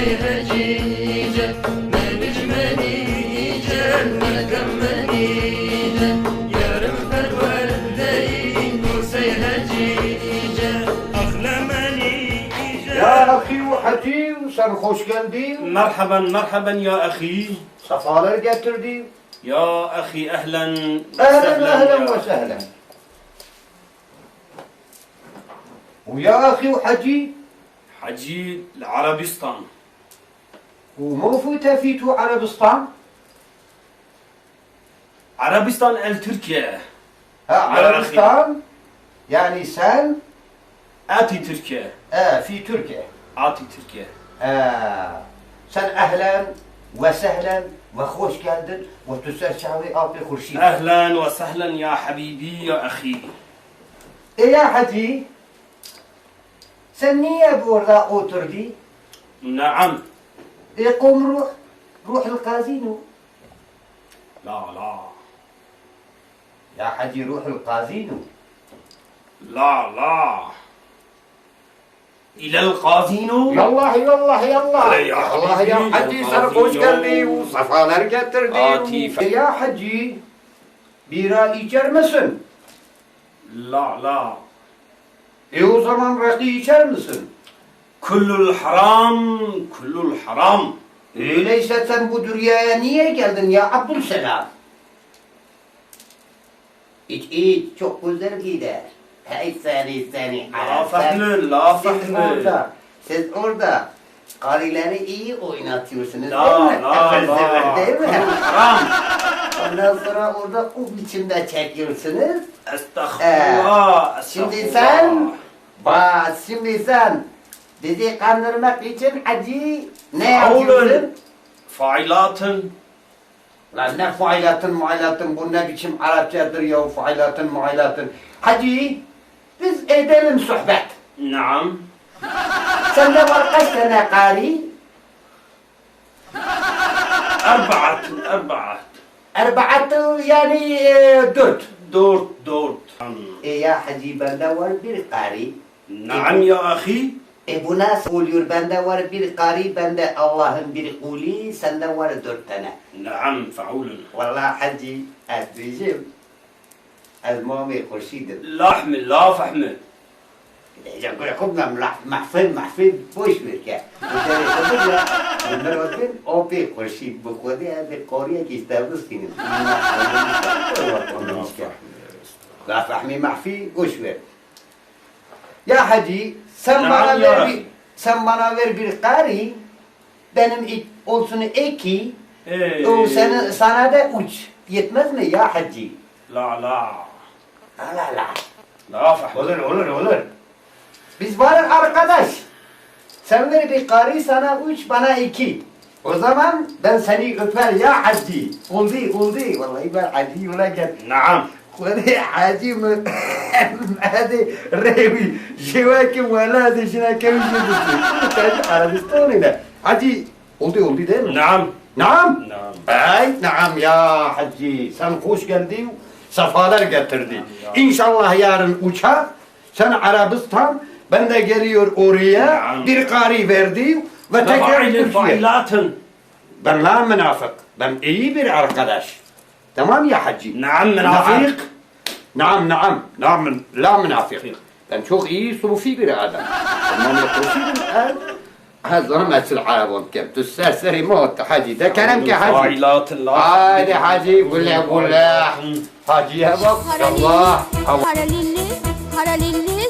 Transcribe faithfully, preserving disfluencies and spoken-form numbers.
Hecîce, me bic menîce, me dem menîce, yarım perwerdeyî Musey Hecîce, axle menîce. Ya axî û hecî, sen hoş geldî. Merheben, merheben ya axî. Sefalar getirdî. Ya axî, ehlen ve Ehlen, sehlen ehlen ya. Ve sehlen. Û ya axî û hecî? Hecî li Erebistan. Û ma fûte fî tu Erebistan? Erebistan el Tirkiye. Ha, Ya axî. Erebistan, yanî sen Atî Tirkiye. E, fî Tirkiye. Atî Tirkiye. E, sen ehlen ve sehlen ve hoş geldin ve tu ser çavê apê xurşîd. Ehlen ve sehlen ya hebîbî ya exî. E ya hecî, sen niye burada oturdî? Naam. E, qom ruh, ruh el qazîno. La, la. Ya hecî, ruh el qazîno. La, la. İlel gazino. Yallah, yallah, yallah. Ey ya Yallah ya habibi, hecî, sen hoş geldî û sefalar getirdî. Atife. Ya hecî, bira içer misin? La, la. E, o zaman rakı içer misin? Kullul haram, kullul haram. Öyleyse sen bu dünyaya niye geldin ya Abdülselam? İç, iç, çok güzel gider. Hey seni, seni, La Arap, sen, fehmi, la siz fehmi. Orada, siz orada qarileri iyi oynatıyorsunuz, La, değil mi? la, Efendim, la. Değil mi? Haram. Ondan sonra orada o biçimde çekiyorsunuz. Estağfurullah, Ee, şimdi estağfurullah. sen, bak, şimdi sen bizi kandırmak için hacı ne Faulun, yapıyorsun? Failatın. Lan ne failatın mailatın, bu ne biçim Arapçadır ya, failatın mailatın. Hacı, biz edelim sohbet. Naam. Sende var kaç tane qari? Erbaat, erbaat. Erbaat yani, e, dört. Dört, dört. E ya hacı, bende var bir qari. Naam ya axî. E, bu nasıl oluyor? Bende var bir qari, bende Allah'ın bir kuli, sende var dört tane. Naam, faulun. Vallahi hacı, ez diyeceğim, ez Mamê Xurşîd im. La fehmi, la fehmi. Diyeceğim, gure xwe bim, la, mahfil, mahfil, boş ver ke. Bu derê xwe bim ya, min rotên, o pê Xurşîd, bu xwedê ez ê qariyekî ji te bistînim. La fehmi, mahfî, boş ver. Ya hacı, sen Naam bana ya ver Rabbi. bir, sen bana ver bir qari, benim ilk olsun iki, Ee. o senin, sana da üç. Yetmez mi ya hacı? La la. La la la. La fahmi. Olur, olur, olur. Biz varız arkadaş. Sen ver bir qari, sana üç, bana iki. O zaman ben seni öper ya hacı. Oldu, oldu. Vallahi ben hacı yola gel. Naam. Xwedê hacî Mehemedê Rêwî ji we kim wela dê jina kevî jê bistî. Hacî Erebistanê ne. Hacî, oldu, oldu değil mi? Naam. Naam? Naam. Ey, naam ya hacî. Sen hoş geldin, sefalar getirdin. Naam ya. İnşallah yarın uçak sen Arabistan, ben de geliyor oraya, Naam. bir qari verdi ve tekrar Türkiye. Failatın. Ben la münafık. Ben iyi bir arkadaş. Tamam ya hacî. Naam, münafık. Naam, naam, naam, la münafık. Ben çok iyi sufi bir adam. Tamam ya sufi bir adam. Ha, zanim esil Arabon kem. Tu ser serî me hat hacî. De kerem ke hacî. Failatın la. Haydi hacî, güle güle. Hacîye bak. Allah. Haralilli, haralilli,